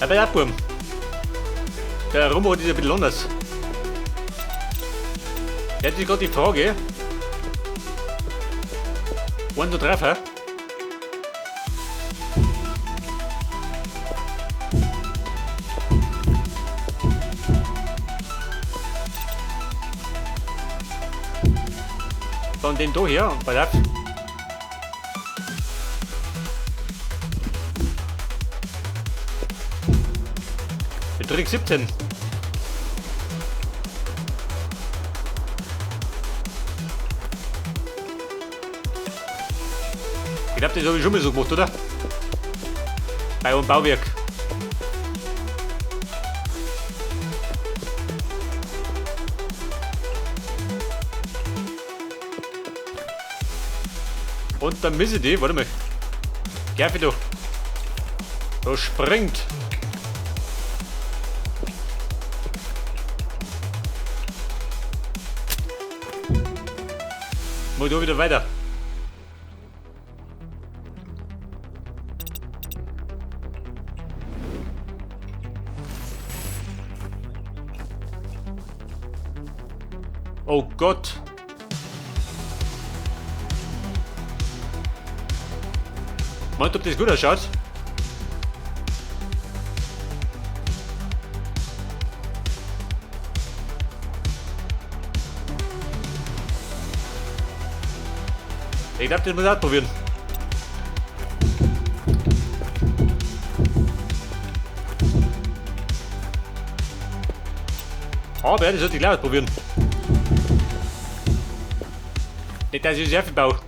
Ja, bei der Burm. Der Rumrad ist ein bisschen anders. Jetzt ist gerade die Frage. 1, 2, 3, hä? Dann den da hier, pass auf. Der Trick 17. Ich glaube, das habe ich schon mal so gemacht, oder? Bei einem Bauwerk. Und dann müssen die, warte mal. Gerfi da. Da springt. Mal da wieder weiter. Oh Gott. Meint, ob das gut ausschaut? Ich glaube, das muss ich ausprobieren. Aber das sollte ich gleich ausprobieren. Nicht, dass ich sehr viel baue.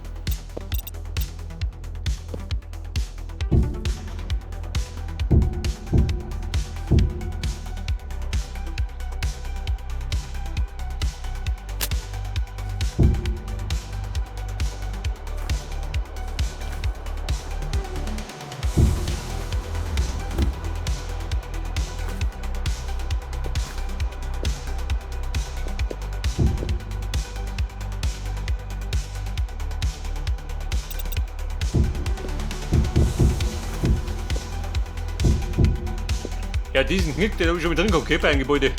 Ja, diesen Knick, den habe ich schon mit drin gehabt, okay, bei einem Gebäude.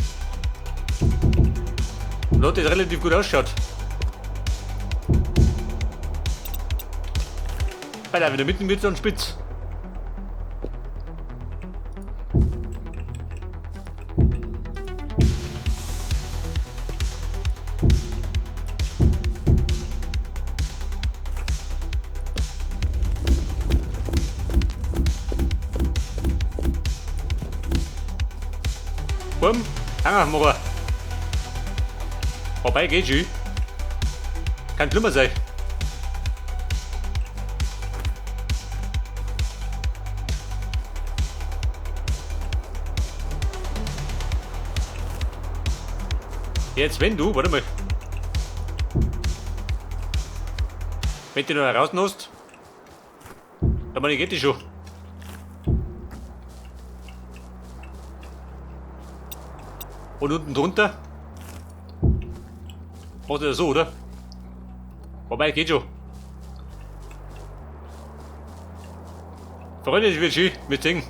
Und hat das relativ gut ausschaut. Bei der wieder mitten wird dann spitz. Bumm, Hangermoor. Vorbei geht schon. Kann schlimmer sein. Jetzt wenn du, warte mal. Wenn du noch raus hast, dann meine geht die schon. Und unten drunter? Macht er so, oder? Wobei, geht schon. Freunde, es wird schön mit Ding.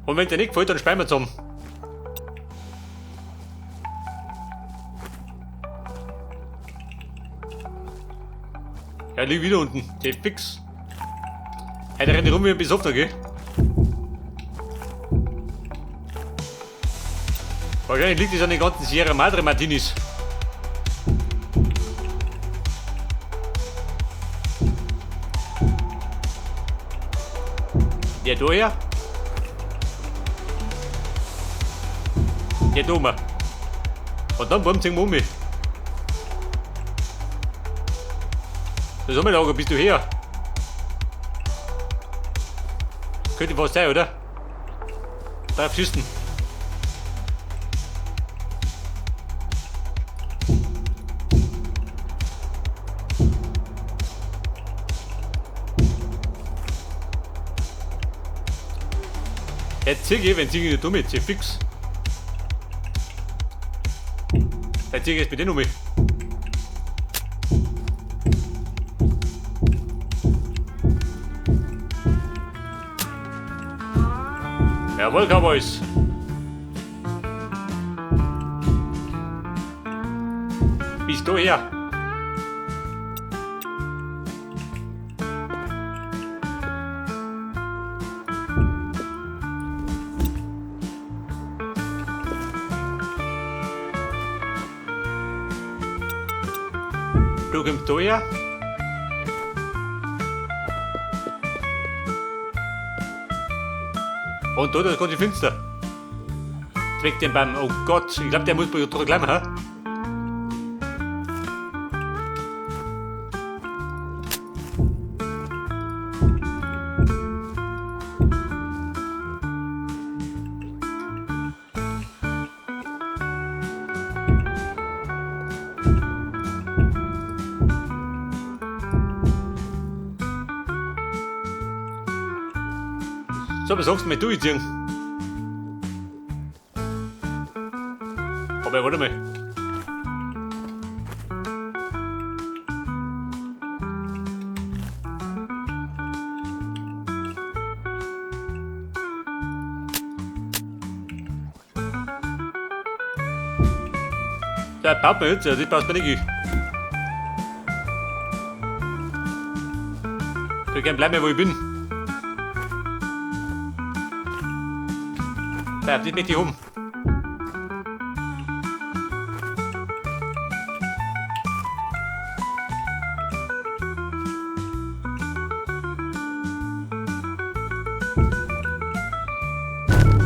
Und wenn der nicht gefällt, dann speichern wir zusammen. Ja, lieg wieder unten. Der fix. Hey, der rennt rum wie ein Besoffener, gell? Wahrscheinlich liegt es an den ganzen Sierra Madre Martinis. Der da her. Der da mal. Und dann warum ziehen wir um mich? Das ist Lager, bist du her? Könnte fast sein, oder? 3 Füßen. Jetzt zieh ich, wenn sie nicht dumm ist, zieh fix. Jetzt zieh ich jetzt mit denen um mich. Jawohl, Cowboys. Bist du her? Du kommst da her? Und da, das kommt die finster. Zweck den Baum. Oh Gott, ich glaube, der muss bei drüber klemmen, hä? So, was sagst du mit durchziehen? Aber warte mal. Der baut mir jetzt, das passt mir nicht. Ich kann bleiben, wo ich bin. Ja, das möchte ich um.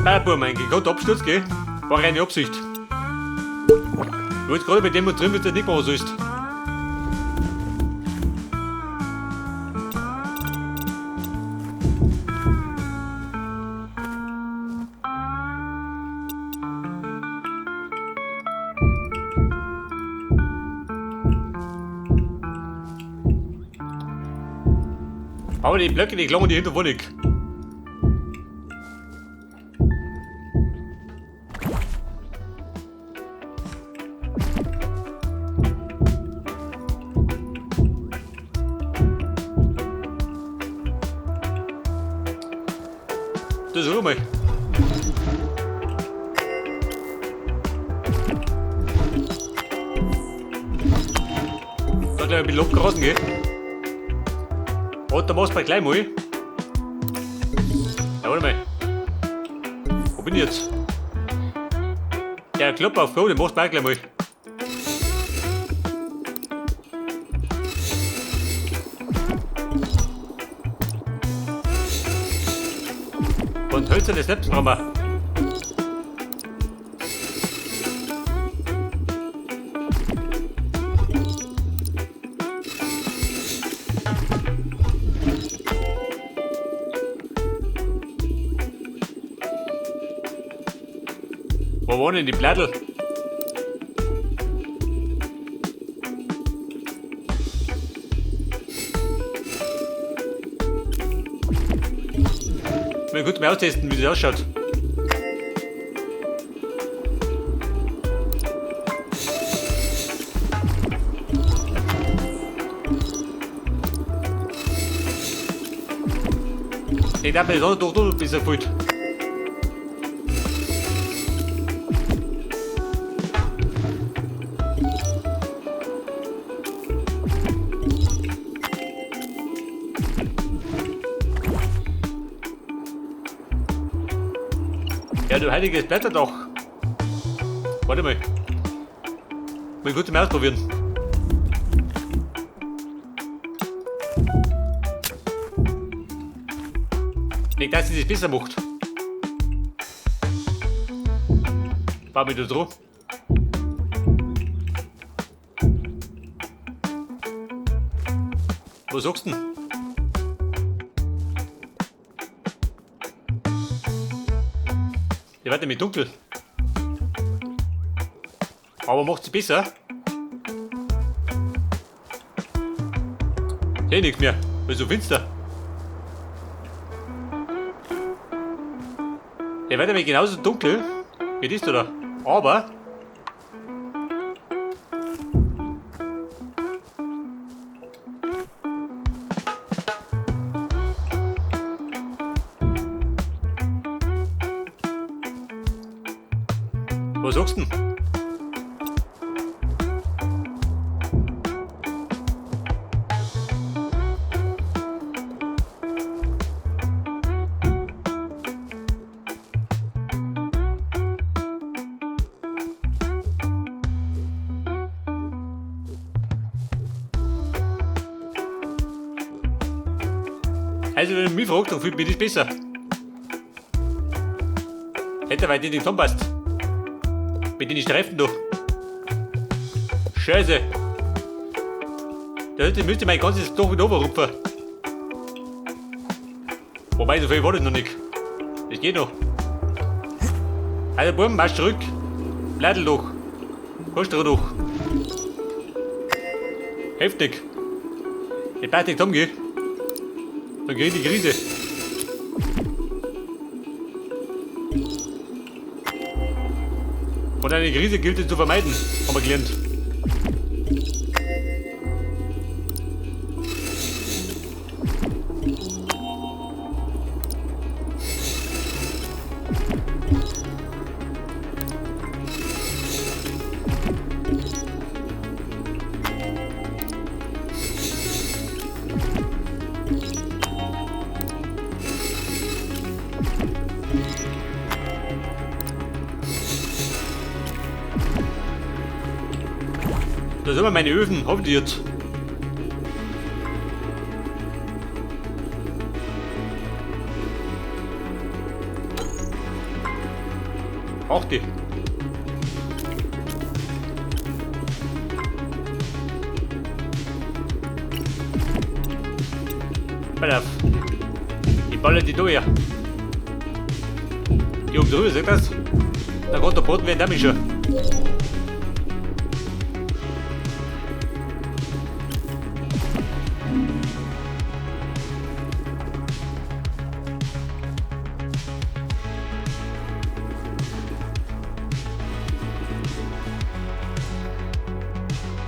Ah, Bub, mein Gott, Absturz, gell? War reine Absicht. Du jetzt gerade bei dem, was drin bist, nicht machen sollst. Aber die Blöcke, die klammern die hinter Wohnung. Das ist mal. Da gleich ein bisschen abgerasen, gell? Und da machst du gleich mal. Ja, warte mal. Wo bin ich jetzt? Der Klopp auf Klo, den machst du auch gleich mal. Und hölzerne Steps brauchen wir. Wo waren denn die Blättel? Mal kurz mal austesten, wie das ausschaut. Ich glaube, das ist doch ein bisschen gefüllt. Ja, du heiliges Blätterdach. Warte mal. Mal kurz mal ausprobieren. Nicht, dass sie das besser macht. War mir da dran. Was sagst du denn? Der wird nämlich dunkel. Aber macht sie besser? Seh nichts mehr, weil so finster. Der wird nämlich genauso dunkel wie das da. Aber Was sagst du denn? Also wenn du mich fragst, dann fühlt mich das besser. Hätte weil die nicht zusammenpasst. Mit den Streifen da. Scheiße. Da müsste mein ganzes Dach wieder runterrupfen. Wobei, so viel war das noch nicht. Das geht noch. Also Buben, marsch zurück. Bladel doch. Kannst du doch. Heftig. Ich bleib nicht zusammen, gell? Dann krieg ich die Krise. Und eine Krise gilt es zu vermeiden, haben wir gelernt. Da sind wir meine Öfen, hoffentlich jetzt. Auch die. Pass auf. Ich baller die da her. Die oben drüber, seht das? Da kommt der Boden werden damit schon.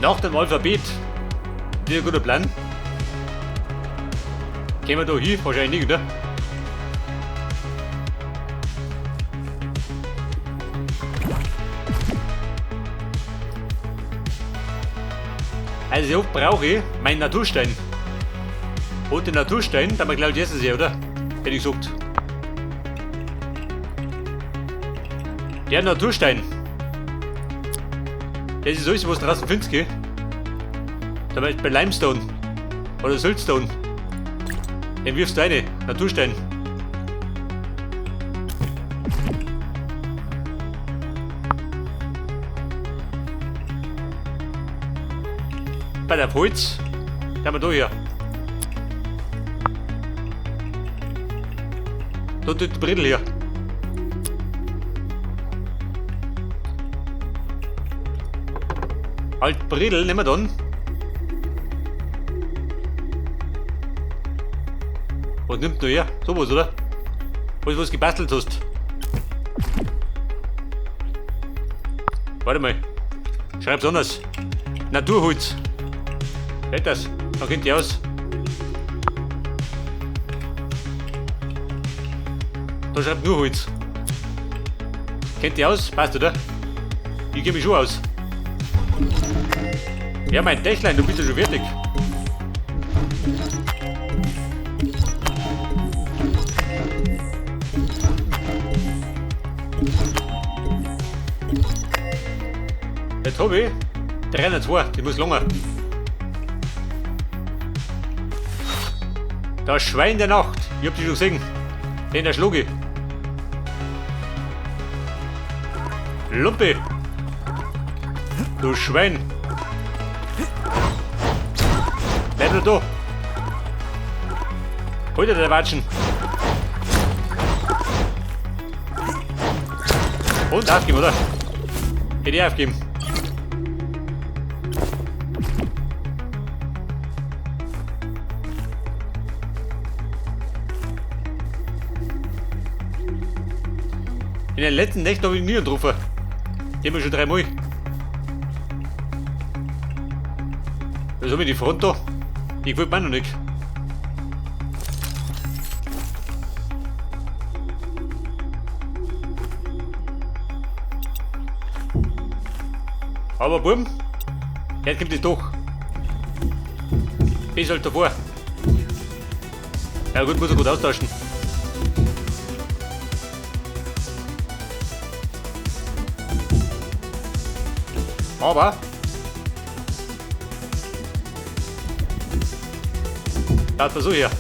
Nach dem Alphabet. Das ist ein guter Plan. Gehen wir da hin? Wahrscheinlich nicht, oder? Also oft brauche ich meinen Naturstein. Und den Naturstein, da haben wir glaube ich essen sie, oder? Hätte ich gesagt. Der Naturstein. Das ist alles, was du draußen findest, gell? Zum Beispiel Limestone oder Siltstone. Den wirfst du rein, Naturstein. Bei der Holz, da haben wir da hier. Da tut die Bredel hier. Alt Bredel nehmen wir dann. Was nimmt nur her? Sowas, oder? Was, was gebastelt hast. Warte mal. Schreib's anders. Naturholz. Geht das? Dann kennt ihr aus. Da schreibt nur Holz. Kennt ihr aus? Passt, oder? Ich kenn mich schon aus. Ja, mein Dächlein, du bist ja schon fertig. Jetzt hab ich 302, die muss länger. Das Schwein der Nacht, ich hab dich schon gesehen. Den erschlug ich. Lumpe! Du Schwein! Bleib nur da! Hol dir der Watschen! Und aufgeben, oder? Hätte ich aufgeben. In den letzten Nächten habe ich nie getroffen. Die haben wir schon dreimal. Was haben wir die Front da? Die gefällt mir noch nicht. Aber Buben, jetzt kommt das doch. Bis halt davor. Ja gut, muss er gut austauschen. Aber da versuch ich ja.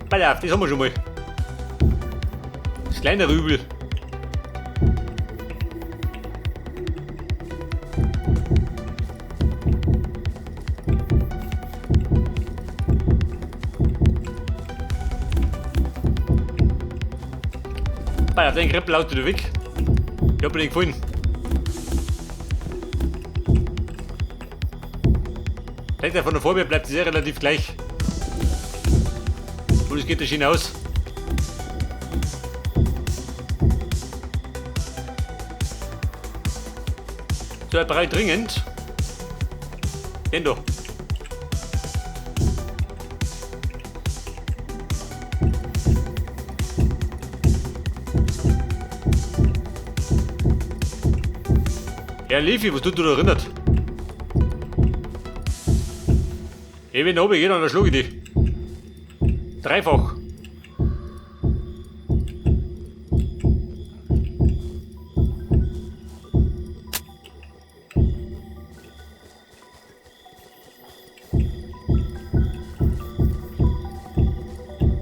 Pass auf, das haben wir schon mal. Das kleine Rübel. Pass auf, den Krempel haust du da weg. Ich hab mir den gefunden. Denkt ja, von der Farbe bleibt es ja relativ gleich. Und es geht da schön aus. So, er braucht dringend. Den da. Ja, Levi, was tut du da erinnert? Ich bin oben, dann schlug ich dich. Dreifach.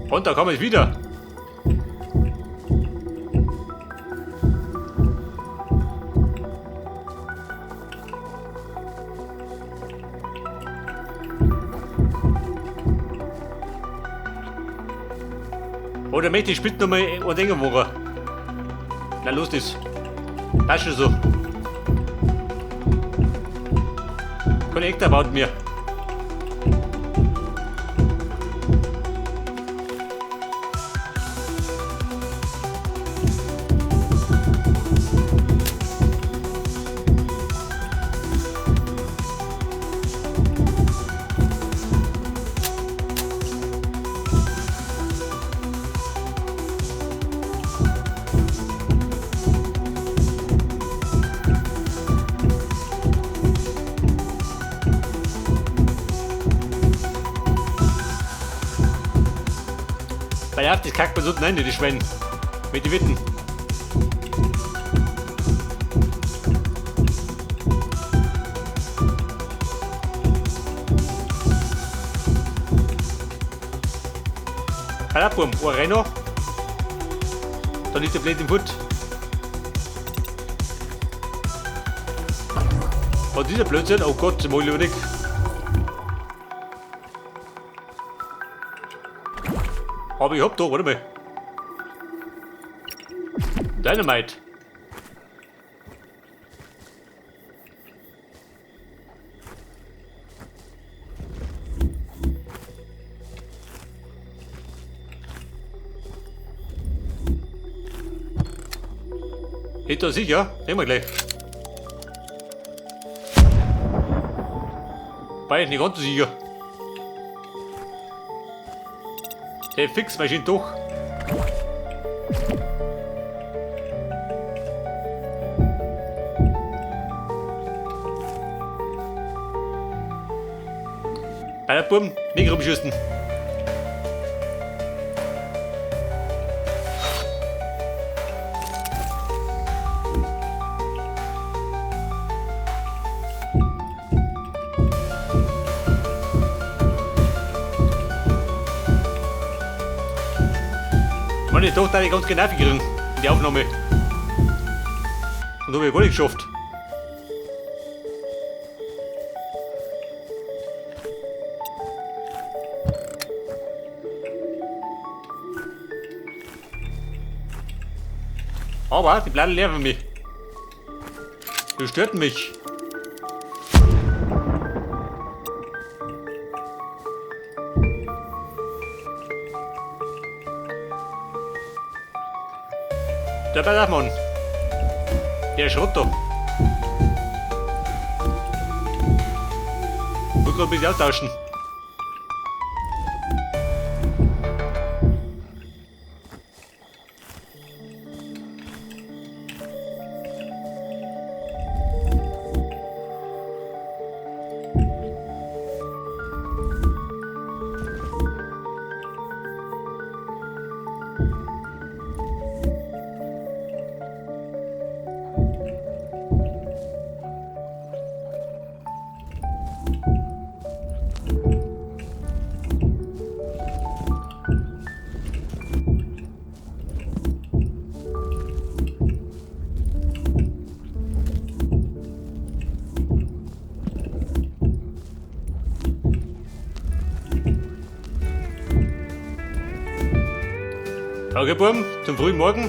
Und da komme ich wieder. Oder möchte ich spitze nochmal ein Ding machen? Na los das. Passt schon so. Keine Ektar baut mir. Weil ja, das kackt man so rein, die Schweine. Mit den Witten. Halt ab, Bum. Ohr rein noch. Dann ist der blöd im Put. Und dieser Blödsinn, oh Gott, das mach ich lieber nicht. Aber ich hab da, warte mal. Dynamite. Geht da sicher? Nehmen wir gleich. War ich nicht ganz so sicher. Der Fixmaschine doch. Bei der Buben, nicht rumschießen. Meine Tochter hat ganz genau gekriegt, die Aufnahme. Und habe ich gar nicht geschafft. Aber die bleiben leer für mich. Du stört mich. Der pass auf, Mann. Der Schrott da. Wollte grad ein bisschen austauschen. Okay, Buben, zum frühen Morgen.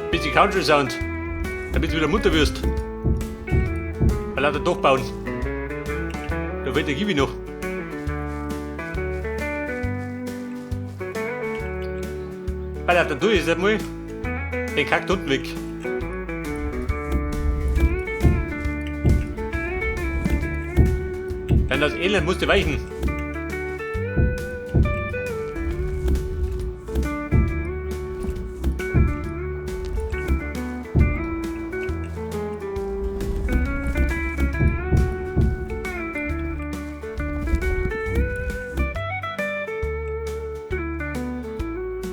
Bisschen Country Sound, damit du wieder munter wirst. Weil lauter Dach bauen. Da fehlt der Gibi noch. Weil da tue ich jetzt einmal den Kack unten weg. Denn das Elend musste weichen.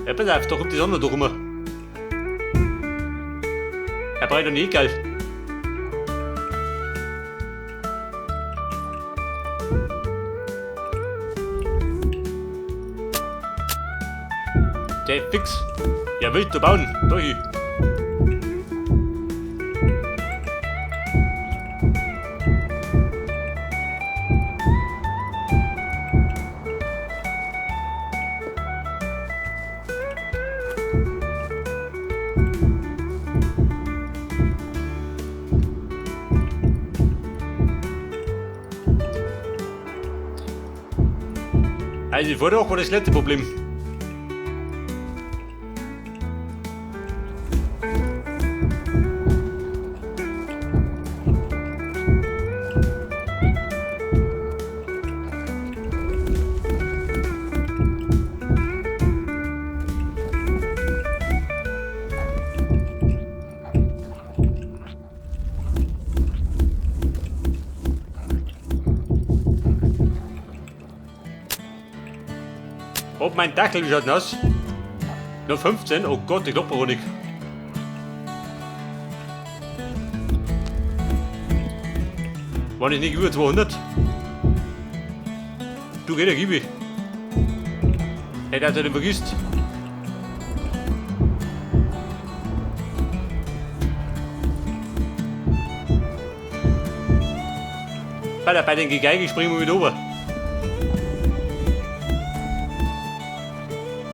Ja, pass auf, da kommt die Sonne doch rum. Er braucht doch nicht geil. Der fix. Ja, wild zu bauen. Da hier. Also, Vordach war das letzte Problem. Ob mein Dackel, wie schaut denn aus? Nur 15? Oh Gott, ich glaub nicht. War ich nicht über 200? Du geh, der Gibi. Hey, der hat den vergisst. Bei den Geige springen wir wieder rüber.